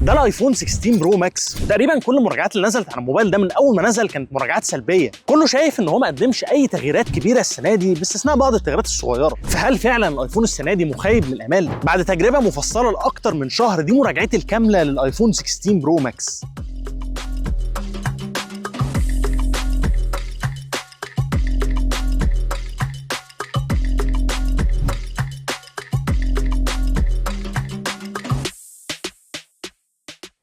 ده الايفون 16 Pro Max. تقريبا كل المراجعات اللي نزلت على الموبايل ده من اول ما نزل كانت مراجعات سلبية، كله شايف ان هو ما قدمش اي تغييرات كبيرة السنة دي باستثناء بعض التغييرات الصغيرة. فهل فعلا الايفون السنة دي مخيب من الامال؟ بعد تجربه مفصلة لاكتر من شهر، دي مراجعتي الكاملة للايفون 16 Pro Max.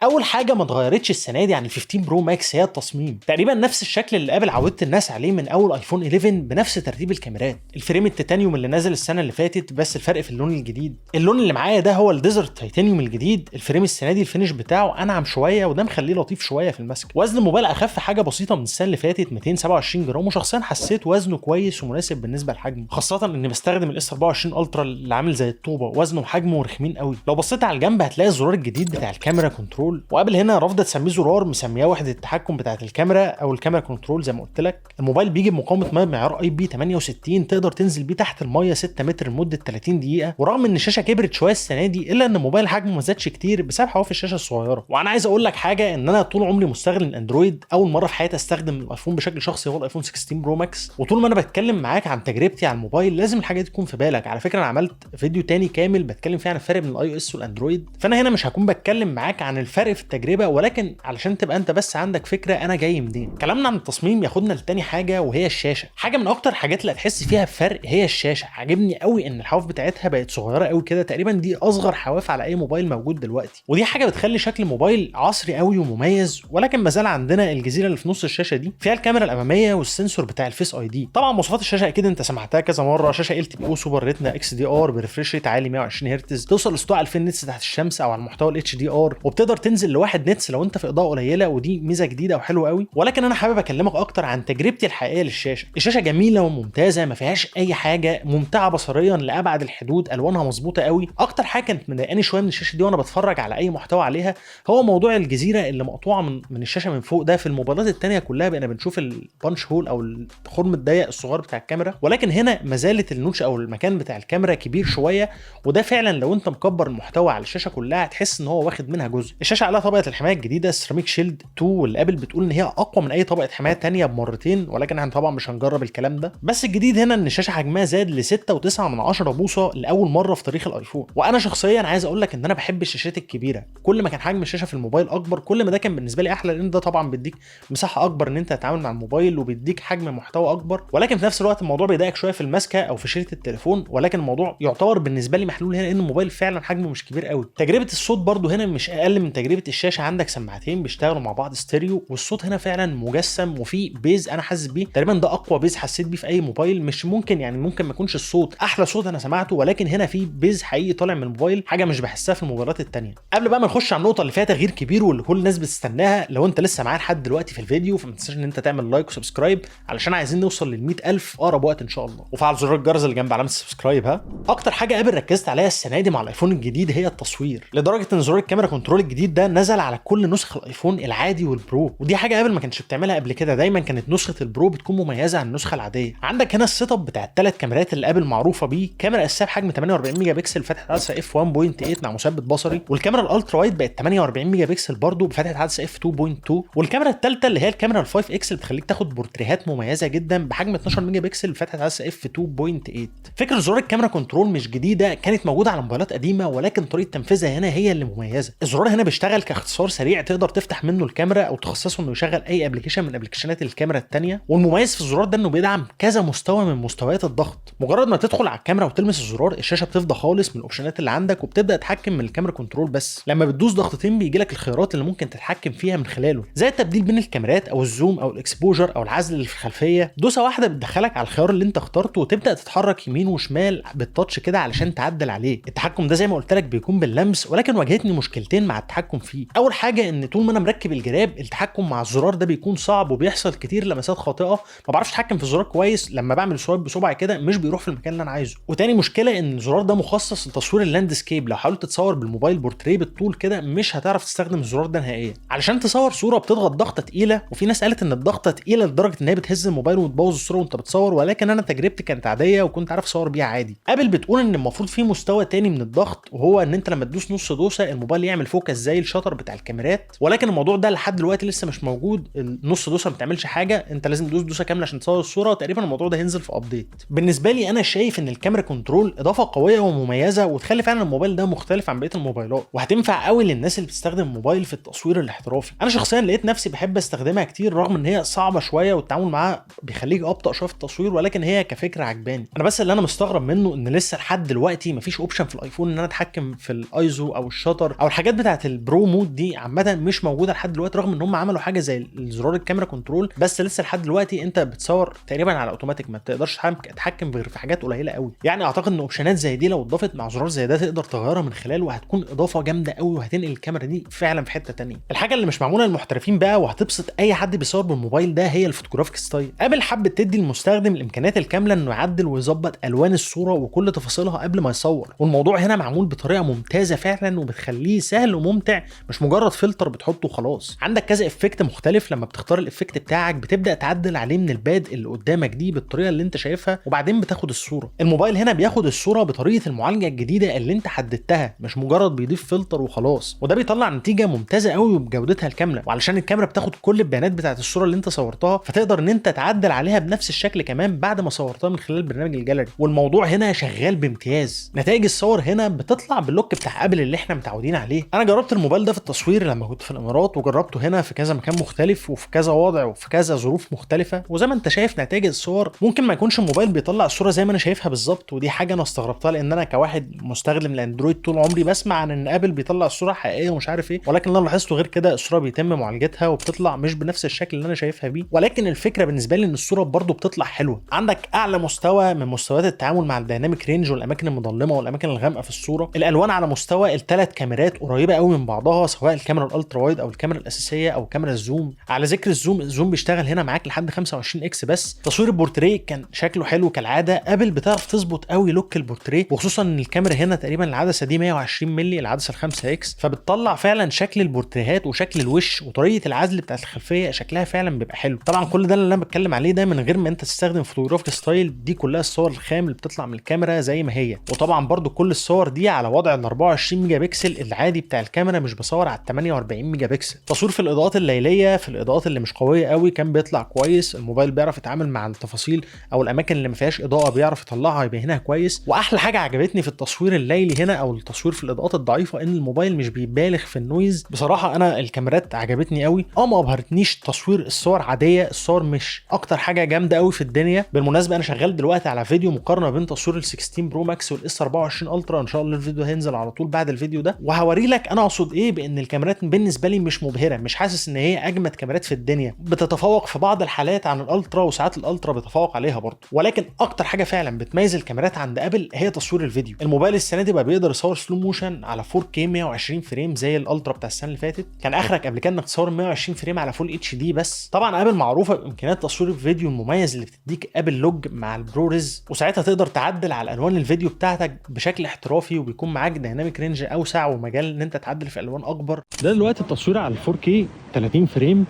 اول حاجة ما اتغيرتش السنة دي عن ال 15 Pro Max هي التصميم، تقريبا نفس الشكل اللي ابل عودت الناس عليه من اول ايفون 11 بنفس ترتيب الكاميرات، ال frame التيتانيوم اللي نزل السنة اللي فاتت بس الفرق في اللون الجديد. اللون اللي معايا ده هو ال desert titanium الجديد. ال frame السنة دي ال finish بتاعه انعم شوية وده مخليه لطيف شوية في المسك. وزن الموبايل اخف حاجة بسيطة من السنة اللي فاتت 227 جرام، وشخصيا حسيت وزنه كويس ومناسب بالنسبة لحجمه، خاصة اني بستخدم ال S 24 Ultra اللي عامل زي الطوبه، وزنه وحجمه رخمين قوي. لو بصيت على الجنب هتلاقي الزرار الجديد بتاع ال camera control، وابل هنا رافضه تسميه زرار، مسمياه وحده التحكم بتاعه الكاميرا او ال camera control زي ما قلت لك. الموبايل بيجي بمقاومه مية بمعيار IP 68، تقدر تنزل بيه تحت المية 6 متر لمدة 30 دقيقة. ورغم ان الشاشة كبرت شوية السنة دي الا ان الموبايل حجمه ما زادش كتير بسبب حواف الشاشة الصغيرة. وانا عايز اقول لك حاجة، ان انا طول عمري مستخدم الاندرويد، اول مرة في حياتي استخدم الايفون بشكل شخصي هو الايفون 16 Pro Max. وطول ما انا بتكلم معاك عن تجربتي على الموبايل لازم الحاجة دي تكون في بالك. على فكرة انا عملت فيديو تاني كامل بتكلم فيه عن الفرق بين ال iOS والاندرويد، فانا هنا مش هكون بتكلم معاك عن الفرق في التجربة، ولكن علشان تبقى انت بس عندك فكرة انا جاي منين. كلامنا عن التصميم ياخدنا لتاني حاجة وهي الشاشة. حاجة من اكتر الحاجات اللي هتحس فيها بفرق هي الشاشة. عاجبني قوي ان الحواف بتاعتها بقت صغيرة قوي كده، تقريبا دي اصغر حواف على اي موبايل موجود دلوقتي، ودي حاجة بتخلي شكل الموبايل عصري قوي ومميز. ولكن ما زال عندنا الجزيرة اللي في نص الشاشة دي فيها الكاميرا الامامية وال sensor بتاع ال Face ID. طبعا مواصفات الشاشة اكيد انت سمعتها كذا مرة، شاشة LTPO Super Retina XDR ب refresh rate عالي 120 هرتز، توصل ل 2000 nits تحت الشمس او على المحتوى ال HDR، وبتقدر تنزل لواحد nits لو انت في اضاءه قليله، ودي ميزة جديدة وحلوه قوي. ولكن انا حابب اكلمك اكتر عن تجربتي الحقيقية للشاشه. الشاشة جميلة وممتازة، ما فيهاش اي حاجة، ممتعة بصريا لابعد الحدود، الوانها مظبوطة قوي. اكتر حاجة كانت مضايقاني شوية من الشاشة دي وانا بتفرج على اي محتوى عليها هو موضوع الجزيرة اللي مقطوعة من الشاشة من فوق ده. في الموبايلات الثانية كلها بقينا بنشوف ال punch hole او الخرم الضيق الصغير بتاع الكاميرا، ولكن هنا ما زالت ال notch او المكان بتاع الكاميرا كبير شوية، وده فعلا لو انت مكبر المحتوى على الشاشة كلها هتحس ان هو واخد منها جزء. الشاشة عليها طبقه الحماية الجديدة Ceramic Shield 2، واللي ابل بتقول ان هي اقوى من اي طبقه حماية ثانية بمرتين، ولكن احنا طبعا مش هنجرب الكلام ده. بس الجديد هنا ان الشاشة حجمها زاد ل 6.9 بوصه لاول مرة في تاريخ الايفون. وانا شخصيا عايز اقول لك ان انا بحب الشاشات الكبيرة، كل ما كان حجم الشاشة في الموبايل اكبر كل ما ده كان بالنسبة لي احلى، لان ده طبعا بيديك مساحة اكبر ان انت تتعامل مع الموبايل وبيديك حجم محتوى اكبر، ولكن في نفس الوقت الموضوع بيضايقك شوية في المسكه او في شيله التليفون، ولكن الموضوع يعتبر بالنسبة لي محلول هنا لان الموبايل فعلا حجمه مش كبير قوي. تجربه الصوت برضو هنا مش اقل من تجربه الشاشة، عندك سماعتين بيشتغلوا مع بعض ستيريو، والصوت هنا فعلا مجسم وفي bass انا حاسس بيه، تقريبا ده اقوى bass حسيت بيه في اي موبايل. مش ممكن يعني ممكن ما يكونش الصوت احلى صوت انا سمعته، ولكن هنا في bass حقيقي طالع من الموبايل، حاجة مش بحسها في الموبايلات التانية. قبل بقى ما نخش على النقطة اللي فيها تغيير كبير واللي كل الناس بتستناها، لو انت لسه معايا لحد دلوقتي في الفيديو فما تنساش ان انت تعمل like و subscribe علشان عايزين نوصل لل 100000 اقرب وقت ان شاء الله، وفعل زرار الجرس اللي جنب علامة ال subscribe. ها اكتر حاجة ابل ركزت عليها السنة دي مع الايفون الجديد هي التصوير، لدرجة ان زرار ال camera control الجديد ده نزل على كل نسخ الايفون العادي وال Pro، ودي حاجة ابل ما كانتش بتعملها قبل كده، دايما كانت نسخه ال Pro بتكون مميزة عن النسخة العادية. عندك هنا ال setup بتاع الثلاث كاميرات اللي ابل معروفة بيه، كاميرا اساسية بحجم 48 ميجا بكسل فتحه عدسة F 1.8 مع مثبت بصري، والكاميرا ال ultra wide بقت 48 ميجا بكسل برضه بفتحه عدسة F 2.2، والكاميرا الثالثة اللي هي الكاميرا ال 5 X اللي بتخليك تاخد بورتريهات مميزة جدا بحجم 12 ميجا بكسل بفتحه عدسة F 2.8. فكرة زرار ال camera control مش جديدة، كانت موجودة على موبايلات قديمة، ولكن طريقه تنفيذها هنا هي اللي مميزة. الزرار هنا بيشتغل كاختصار سريع تقدر تفتح منه الكاميرا او تخصصه انه يشغل اي application من application ات الكاميرا الثانية. والمميز في الزرار ده انه بيدعم كذا مستوى من مستويات الضغط. مجرد ما تدخل على الكاميرا وتلمس الزرار الشاشة بتفضى خالص من ال option ات اللي عندك وبتبدا تتحكم من ال camera control بس. لما بتدوس ضغطتين بيجي لك الخيارات اللي ممكن تتحكم فيها من خلاله، زي التبديل بين الكاميرات او ال zoom او ال exposure او العزل اللي في الخلفية. دوسة واحدة بتدخلك على الخيار اللي انت اخترته وتبدا تتحرك يمين وشمال بال touch كده علشان تعدل عليه. التحكم ده زي ما قلت لك بيكون باللمس، ولكن واجهتني مشكلتين مع التحكم فيه. اول حاجة ان طول ما انا مركب الجراب التحكم مع الزرار ده بيكون صعب وبيحصل كتير لمسات خاطئه، ما بعرفش اتحكم في الزرار كويس، لما بعمل swipe بصبعي كده مش بيروح في المكان اللي انا عايزه. وتاني مشكلة ان الزرار ده مخصص لتصوير ال landscape، لو حاولت تصور بالموبايل بورتريه بالطول كده مش هتعرف تستخدم الزرار ده نهائيا. علشان تصور صوره بتضغط ضغطه تقيلة، وفي ناس قالت ان الضغطه تقيلة لدرجة ان هي بتهز الموبايل وتبوظ الصورة وانت بتصور، ولكن انا تجربتي كانت عادية وكنت عارف اصور بيها عادي. ابل بتقول ان المفروض في مستوى تاني من الضغط، وهو ان انت لما تدوس نص دوسة الموبايل يعمل focus زي زي ال shutter بتاع الكاميرات، ولكن الموضوع ده لحد دلوقتي لسه مش موجود. النص دوسة ما بتعملش حاجه، انت لازم تدوس دوسة كاملة عشان تصور الصوره. تقريبا الموضوع ده هينزل في update. بالنسبة لي انا شايف ان ال camera control اضافه قوية ومميزة، وتخلي فعلا الموبايل ده مختلف عن بقية الموبايلات، وهتنفع قوي للناس اللي بتستخدم الموبايل في التصوير الاحترافي. انا شخصيا لقيت نفسي بحب استخدمها كتير، رغم ان هي صعبة شوية والتعامل معاها بيخليك ابطا شوية في التصوير، ولكن هي كفكرة عجباني. انا بس اللي انا مستغرب منه ان لسه لحد دلوقتي مفيش option في الايفون ان انا اتحكم في الايزو او ال shutter او الحاجات بتاعه ال pro mode دي، عامة مش موجودة لحد دلوقتي، رغم ان هم عملوا حاجة زي الزرار ال camera control، بس لسه لحد دلوقتي انت بتصور تقريبا على اوتوماتيك، ما تقدرش تتحكم غير في حاجات قليله قوي. يعني اعتقد ان option ات زي دي لو اتضافت مع زرار زي ده تقدر تغيرها من خلاله، وهتكون اضافه جامدة قوي، وهتنقل الكاميرا دي فعلا في حتة تانية. الحاجة اللي مش معمولة للمحترفين بقى وهتبسط اي حد بيصور بالموبايل ده هي ال photographic style. ابل حبت تدي المستخدم الامكانيات الكاملة انه يعدل ويظبط الوان الصورة وكل تفاصيلها قبل ما يصور، والموضوع هنا معمول بطريقة ممتازة فعلا، وبتخليه سهل وممتع، مش مجرد فلتر بتحطه وخلاص. عندك كذا effect مختلف، لما بتختار ال effect بتاعك بتبدا تعدل عليه من ال pad اللي قدامك دي بالطريقة اللي انت شايفها، وبعدين بتاخد الصورة. الموبايل هنا بياخد الصورة بطريقة المعالجة الجديدة اللي انت حددتها، مش مجرد بيضيف فلتر وخلاص، وده بيطلع نتيجة ممتازة قوي وبجودتها الكاملة. وعلشان الكاميرا بتاخد كل البيانات بتاعت الصورة اللي انت صورتها، فتقدر ان انت تعدل عليها بنفس الشكل كمان بعد ما صورتها من خلال برنامج الجاليري، والموضوع هنا شغال بامتياز. نتائج الصور هنا بتطلع بال look بتاع ابل اللي احنا متعودين عليه. انا جربت الموبايل ده في التصوير لما كنت في الامارات، وجربته هنا في كذا مكان مختلف وفي كذا وضع وفي كذا ظروف مختلفة، وزي ما انت شايف نتائج الصور ممكن ما يكونش الموبايل بيطلع الصورة زي ما انا شايفها بالظبط، ودي حاجة انا استغربتها، لان انا كواحد مستخدم الاندرويد طول عمري بسمع عن ان ابل بيطلع الصورة حقيقية ومش عارف ايه، ولكن اللي انا لاحظته غير كده، الصورة بيتم معالجتها وبتطلع مش بنفس الشكل اللي انا شايفها بيه، ولكن الفكرة بالنسبة لي ان الصورة برضو بتطلع حلوة. عندك اعلى مستوى من مستويات التعامل مع ال dynamic range والاماكن المظلمة والاماكن الغامقه في الصورة. الالوان على مستوى الثلاث كاميرات قريبه قوي من بعضها، سواء الكاميرا ال ultra wide او الكاميرا الاساسية او كاميرا ال zoom. على ذكر ال zoom، ال zoom بيشتغل هنا معاك لحد 25 X بس. تصوير البورتريه كان شكله حلو كالعادة، ابل بتعرف تظبط قوي look البورتريه، وخصوصا ان الكاميرا هنا تقريبا العدسة دي 120 مللي، العدسة ال 5 X، فبتطلع فعلا شكل البورتريهات وشكل الوش وطريقه العزل بتاعت الخلفية شكلها فعلا بيبقى حلو. طبعا كل ده اللي انا بتكلم عليه ده من غير ما انت تستخدم photographic style، دي كلها الصور الخام اللي بتطلع من الكاميرا زي ما هي. وطبعا برضو كل الصور دي على وضع ال 24 ميجا بكسل العادي بتاع الكاميرا، مش بصور على ال 48 ميجا بكسل. تصوير في الاضاءات الليلية، في الاضاءات اللي مش قوية قوي كان بيطلع كويس، الموبايل بيعرف يتعامل مع التفاصيل او الاماكن اللي ما فيهاش اضاءه بيعرف يطلعها يبينها كويس. واحلى حاجة عجبتني في التصوير الليلي هنا او التصوير في الاضاءات الضعيفة ان الموبايل مش بيبالغ في ال noise. بصراحة انا الكاميرات عجبتني قوي، ما ابهرتنيش تصوير الصور عادية، الصور مش اكتر حاجة جامدة قوي في الدنيا. بالمناسبة انا شغال دلوقتي على فيديو مقارنة بين تصوير ال 16 Pro Max وال S 24 Ultra، ان شاء الله الفيديو هينزل على طول بعد الفيديو ده، وهوري لك انا اقصد ايه بان الكاميرات بالنسبة لي مش مبهرة، مش حاسس ان هي اجمد كاميرات في الدنيا، بتتفوق في بعض الحالات عن ال Ultra، وساعات ال Ultra بيتفوق عليها برضه. ولكن اكتر حاجة فعلا بتميز الكاميرات عند ابل هي تصوير الفيديو. الموبايل السنة دي بقى بيقدر يصور slow motion على 4K 120 frame زي ال Ultra بتاع السنة اللي فاتت، كان اخرك قبل كده انك تصور 120 frame على full HD بس. طبعا ابل معروفة بامكانيات تصوير الفيديو المميز اللي بتديك Apple Log مع ال ProRes، وساعتها تقدر تعدل على الوان الفيديو بتاعتك بشكل احترافي، وبيكون معاك dynamic range اوسع ومجال ان انت تعدل في الوان اكبر. ده دلوقتي التصوير على 4K 30 frame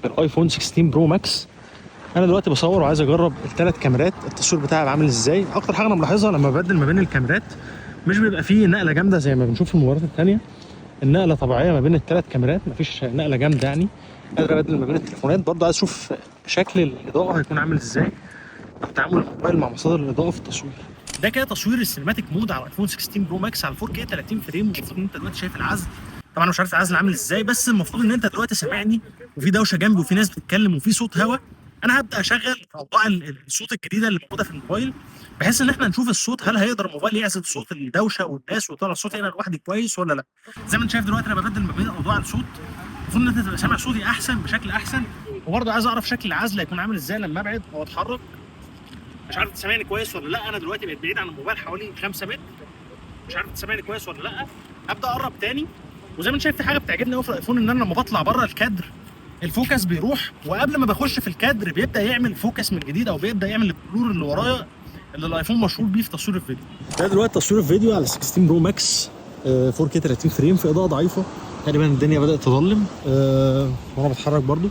بالايفون 16 Pro Max. انا دلوقتي بصور وعايز اجرب الثلاث كاميرات التصوير بتاعها عامل ازاي. اكتر حاجة انا ملاحظها لما ببدل ما بين الكاميرات مش بيبقى فيه نقله جامدة زي ما بنشوف في الموبايلات الثانية، النقلة طبيعية ما بين الثلاث كاميرات، مفيش نقله جامدة يعني. قادر ابدل ما بين التليفونات. برضه عايز اشوف شكل الاضاءة هيكون عامل ازاي او تعامل الموبايل مع مصادر الاضاءة في التصوير. ده كده تصوير ال cinematic mode على ايفون 16 Pro Max على 4K 30 frame. المفروض ان انت دلوقتي شايف العزل، طبعا انا مش عارف العزل عامل ازاي، بس المفروض ان انت دلوقتي سامعني وفي دوشه جنبي وفي ناس بتتكلم وفي صوت هوا. انا هبدا اشغل اوضاع الصوت الجديدة اللي موجودة في الموبايل، بحيث ان احنا نشوف الصوت هل هيقدر الموبايل يعزل صوت الدوشة والناس ويطلع صوتي انا لوحدي كويس ولا لا. زي ما انت شايف دلوقتي انا ببدل ما بين اوضاع الصوت، المفروض ان انت تبقى سامع صوتي احسن بشكل احسن. وبرضه عايز اعرف شكل العزل هيكون عامل ازاي لما ابعد او اتحرك. مش عارف تسمعني كويس ولا لا، انا دلوقتي بقيت بعيد عن الموبايل حوالي 5 متر، مش عارف تسمعني كويس ولا لا. ابدا اقرب تاني، وزي ما انت شايف في حاجة بتعجبني قوي في الايفون، ان انا لما بطلع بره الكادر ال focus بيروح، وقبل ما بخش في الكادر بيبدا يعمل focus من جديد، او بيبدا يعمل ال blur اللي ورايا اللي الايفون مشهور بيه في تصوير الفيديو. ده دلوقتي تصوير الفيديو على 16 Pro Max 4K 30 frame في اضاءه ضعيفة، تقريبا الدنيا بدات تظلم وانا بتحرك. برضو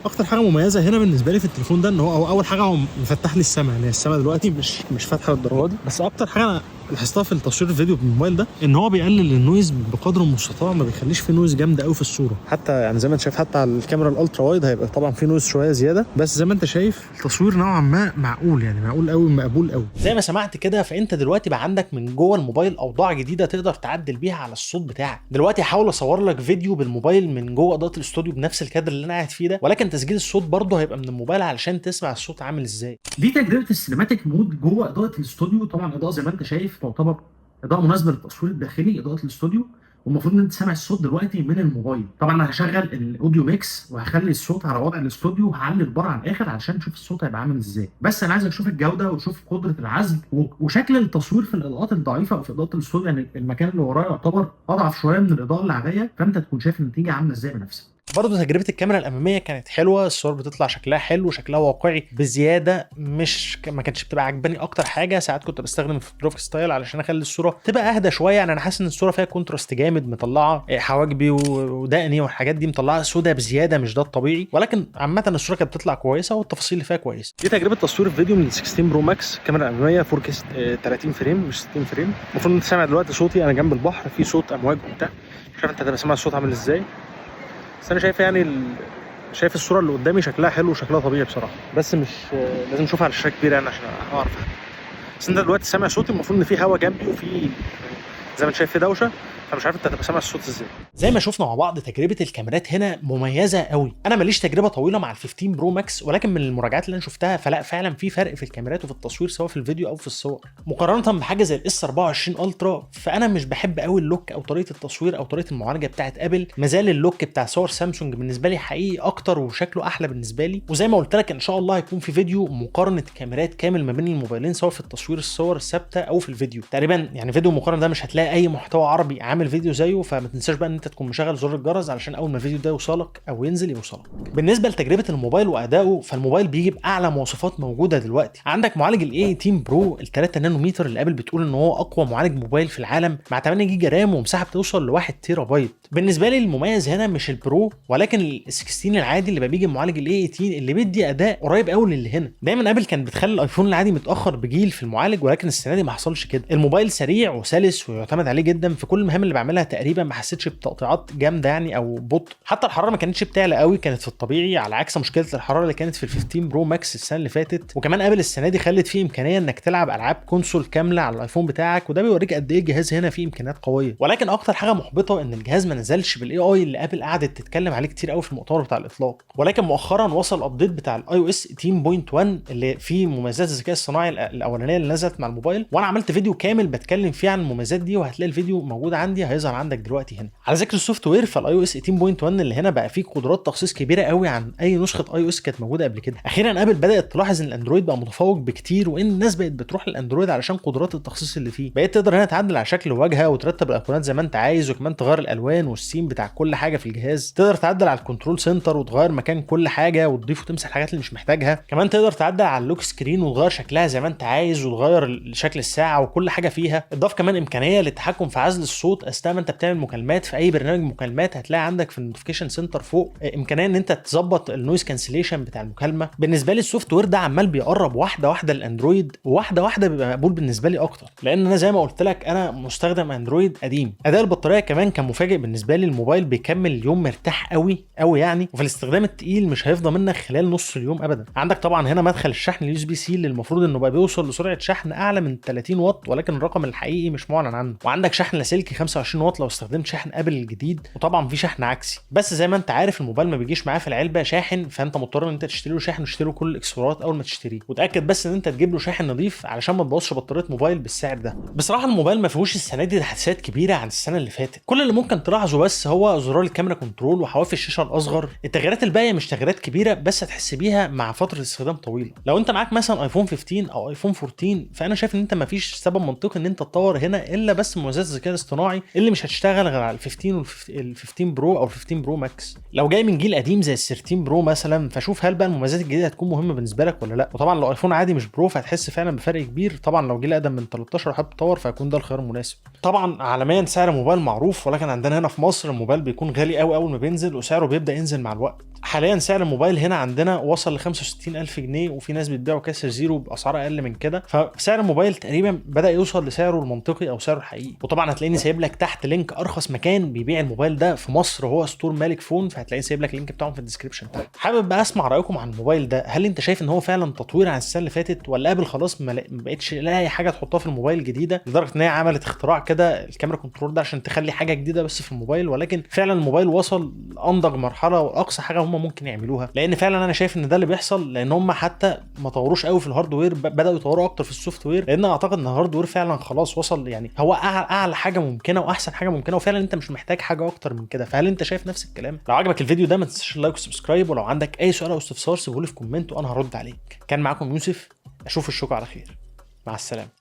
اكتر حاجة مميزة هنا بالنسبة لي في التليفون ده ان هو اول حاجة هو مفتح لي السماء، يعني السماء دلوقتي مش فاتحة للدرجة دي، بس اكتر حاجة انا لاحظتها في التصوير الفيديو بالموبايل ده ان هو بيقلل ال noise بقدر المستطاع، ما بيخليش فيه noise جامدة قوي في الصوره. حتى يعني زي ما انت شايف حتى على الكاميرا ال ultra wide هيبقى طبعا في noise شوية زياده، بس زي ما انت شايف التصوير نوعا ما معقول، يعني معقول قوي، مقبول قوي. زي ما سمعت كده، فانت دلوقتي بقى عندك من جوه الموبايل اوضاع جديدة تقدر تعدل بيها على الصوت بتاعك. دلوقتي هحاول اصور لك فيديو بالموبايل من جوه اضاءه الاستوديو بنفس الكادر اللي انا قاعد فيه ده، ولكن تسجيل الصوت برضه هيبقى من الموبايل علشان تسمع الصوت عامل ازاي. دي تجربه ال cinematic mode جوه اضاءه الاستوديو. طبعا الاضاءة زي ما انت شايف تعتبر اضاءه مناسبة للتصوير الداخلي، اضاءه الاستوديو، والمفروض ان انت سامع الصوت دلوقتي من الموبايل. طبعا انا هشغل ال audio mix وهخلي الصوت على وضع الاستوديو، وهعلي البار على الاخر علشان نشوف الصوت هيبقى عامل ازاي. بس انا عايزك تشوف الجودة وتشوف قدره العزل وشكل التصوير في الاضاءات الضعيفة او في اضاءه الاستوديو. يعني المكان اللي ورايا يعتبر اضعف شوية من الاضاءة اللي عليا، فانت تكون شايف النتيجة عامله ازاي بنفسك. برضه تجربة الكاميرا الأمامية كانت حلوة، الصور بتطلع شكلها حلو، شكلها واقعي بزيادة، مش ما كانتش بتبقى عجباني أكتر حاجة. ساعات كنت بستخدم ال photographic style علشان أخلي الصورة تبقى أهدى شوية. يعني أنا حاسس إن الصورة فيها contrast جامد، مطلعة حواجبي ودقني والحاجات دي مطلعة سودا بزيادة، مش ده الطبيعي، ولكن عامة الصورة كانت بتطلع كويسة والتفاصيل اللي فيها كويسة. دي تجربة تصوير الفيديو من 16 Pro Max، الكاميرا الأمامية 4K 30 frame مش 60 frame. المفروض إن أنت سامع دلوقتي صوتي، أنا جنب البحر، في صوت أمواج وبتاع، مش عارف أنت هتبقى سامع الصوت عامل إزاي، بس انا شايف يعني شايف الصورة اللي قدامي شكلها حلو وشكلها طبيعي بصراحه، بس مش لازم اشوفها على شاشة كبيرة يعني عشان اعرف. بس انت دلوقتي سامع صوتي، المفروض ان في هوا جنبي وفي زي ما انت شايف في دوشه، فمش عارف انت هتبقى سامع الصوت ازاي. زي ما شفنا مع بعض تجربه الكاميرات هنا مميزة قوي. انا ماليش تجربه طويلة مع ال 15 Pro Max، ولكن من المراجعات اللي انا شفتها فلا فعلا في فرق في الكاميرات وفي التصوير سواء في الفيديو او في الصور مقارنة بحاجة زي ال S 24 Ultra. فانا مش بحب قوي ال look او طريقه التصوير او طريقه المعالجة بتاعت ابل، مازال ال look بتاع صور سامسونج بالنسبة لي حقيقي اكتر وشكله احلى بالنسبة لي. وزي ما قلت لك ان شاء الله هيكون في فيديو مقارنة كاميرات كامل ما بين الموبايلين سواء في التصوير الصور الثابتة او في الفيديو. تقريبا يعني فيديو مقارنة ده مش هتلاقي اي محتوى عربي عامل فيديو زيه، فما تنساش بقى ان انت تكون مشغل زر الجرس علشان اول ما الفيديو ده يوصلك او ينزل يوصلك. بالنسبة لتجربة الموبايل وادائه، فالموبايل بيجي باعلى مواصفات موجودة دلوقتي. عندك معالج ال A18 Pro ال 3 نانومتر اللي ابل بتقول ان هو اقوى معالج موبايل في العالم، مع 8 جيجا RAM ومساحة بتوصل ل 1 تيرا بايت. بالنسبة لي المميز هنا مش ال Pro ولكن ال 16 العادي اللي بيجي بمعالج ال A18 اللي بيدي اداء قريب قوي للي هنا. دايما ابل كانت بتخلي الايفون العادي متاخر بجيل في المعالج، ولكن السنة دي ما حصلش كده. الموبايل سريع وسلس ويعتمد عليه جدا في كل المهام اللي بعملها تقريبا، ما حسيتش بتقطيعات جامدة يعني او بطء. حتى الحرارة ما كانتش بتعلى قوي، كانت في الطبيعي، على عكس مشكلة الحرارة اللي كانت في ال 15 Pro Max السنة اللي فاتت. وكمان ابل السنة دي خلت فيه امكانية انك تلعب العاب console كاملة على الايفون بتاعك، وده بيوريك قد ايه الجهاز هنا فيه امكانيات قوية. ولكن اكتر حاجة محبطة ان الجهاز ما نزلش بال AI اللي ابل قعدت تتكلم عليه كتير قوي في المؤتمر بتاع الاطلاق. ولكن مؤخرا وصل update بتاع ال iOS 18.1 اللي فيه مميزات الذكاء الصناعي الاولانية اللي نزلت مع الموبايل، وانا عملت فيديو كامل بتكلم فيه عن المميزات دي، وهتلاقي الفيديو موجود عندي، هيظهر عندك دلوقتي هنا. على ذكر ال software، فال iOS 18.1 اللي هنا بقى فيه قدرات تخصيص كبيرة قوي عن اي نسخه iOS كانت موجودة قبل كده. اخيرا ابل بدات تلاحظ ان الاندرويد بقى متفوق بكتير، وان الناس بقت بتروح للاندرويد علشان قدرات التخصيص اللي فيه. بقيت تقدر هنا تعدل على شكل الواجهة وترتب الايقونات زي ما انت عايز، وكمان تغير الالوان والثيم بتاع كل حاجة في الجهاز. تقدر تعدل على ال control center وتغير مكان كل حاجة وتضيف وتمسح الحاجات اللي مش محتاجها. كمان تقدر تعدل على ال lock screen وتغير شكلها زي ما انت عايز، وتغير شكل الساعة وكل حاجة فيها. اضاف كمان امكانية للتحكم في عزل الصوت اثناء ما انت بتعمل مكالمات. في اي برنامج مكالمات هتلاقي عندك في ال notification center فوق امكانية ان انت تظبط ال noise cancellation بتاع المكالمة. بالنسبة لي ال software ده عمال بيقرب واحدة واحدة للاندرويد، وواحدة واحدة بيبقى مقبول بالنسبة لي اكتر، لان انا زي ما قلت لك انا مستخدم اندرويد قديم. اداء البطارية كمان كان مفاجئ بالنسبة لي، الموبايل بيكمل اليوم مرتاح قوي قوي يعني، وفي الاستخدام التقيل مش هيفضى منك خلال نص اليوم ابدا. عندك طبعا هنا مدخل الشحن ال USB-C اللي المفروض انه بقى بيوصل لسرعه شحن اعلى من 30 واط، ولكن الرقم الحقيقي مش معلن عنه. وعندك شحن لاسلكي 25 واط لو استخدمت شاحن ابل الجديد، وطبعا في شحن عكسي. بس زي ما انت عارف الموبايل ما بيجيش معاه في العلبة شاحن، فانت مضطر ان انت تشتري له شاحن وتشتري له كل الاكسسوارات اول ما تشتريه، وتاكد بس ان انت تجيب له شاحن نظيف علشان ما تبوظش بطارية موبايل بالسعر ده. بصراحة الموبايل ما فيهوش السنة دي تحديثات كبيرة عن السنة اللي فاتت، كل اللي ممكن تلاحظه بس هو زرار ال camera control وحواف الشاشة الاصغر. التغييرات الباقية مش تغييرات كبيرة، بس هتحس بيها مع فترة استخدام طويلة. لو انت معاك مثلا ايفون 15 او ايفون 14، فانا شايف ان انت ما فيش سبب منطقي ان انت تطور هنا الا بس مميزات الذكاء الاصطناعي اللي مش هتشتغل غير على ال 15 وال 15 Pro او ال 15 Pro Max. لو جاي من جيل قديم زي ال 13 Pro مثلا، فشوف هل بقى المميزات الجديدة هتكون مهمة بالنسبة لك ولا لا. وطبعا لو ايفون عادي مش Pro فهتحس فعلا بفرق كبير. طبعا لو جيل اقدم من 13 وحابب تطور فهيكون ده الخيار المناسب. طبعا عالميا سعر الموبايل معروف، ولكن عندنا هنا في مصر الموبايل بيكون غالي قوي اول ما بينزل، وسعره بيبدا ينزل مع الوقت. حاليا سعر الموبايل هنا عندنا وصل ل 65000 جنيه، وفي ناس بتبيعه كسر zero باسعار اقل من كده. فسعر الموبايل تقريبا بدا يوصل لسعره المنطقي او سعره الحقيقي. وطبعا هتلاقيني سايب لك تحت link ارخص مكان بيبيع الموبايل ده في مصر، هو store مالك فون، فهتلاقيني سايب لك ال link بتاعهم في ال description تحت. حابب بقى اسمع رايكم عن الموبايل ده، هل انت شايف ان هو فعلا تطوير عن السنة اللي فاتت، ولا ابل خلاص ما بقتش لاقي حاجة تحطها في الموبايل جديدة، لدرجة ان هي عملت اختراع كده ال camera control ده عشان تخلي حاجة جديدة بس في الموبايل؟ ولكن فعلا الموبايل وصل لانضج مرحلة واقصى حاجة هم ممكن يعملوها، لان فعلا انا شايف ان ده اللي بيحصل، لان هم حتى ما طوروش قوي في ال hardware، بداوا يطوروا اكتر في ال software، لان اعتقد ان ال hardware فعلا خلاص وصل، يعني هو اعلى حاجة ممكنة واحسن حاجة ممكنه، وفعلا انت مش محتاج حاجة اكتر من كده. فهل انت شايف نفس الكلام؟ لو عجبك الفيديو ده ما تنساش ال like وال subscribe، ولو عندك اي سؤال او استفسار سيبهولي في comment وانا هرد عليك. كان معاكم يوسف، اشوف وشكم على خير، مع السلامة.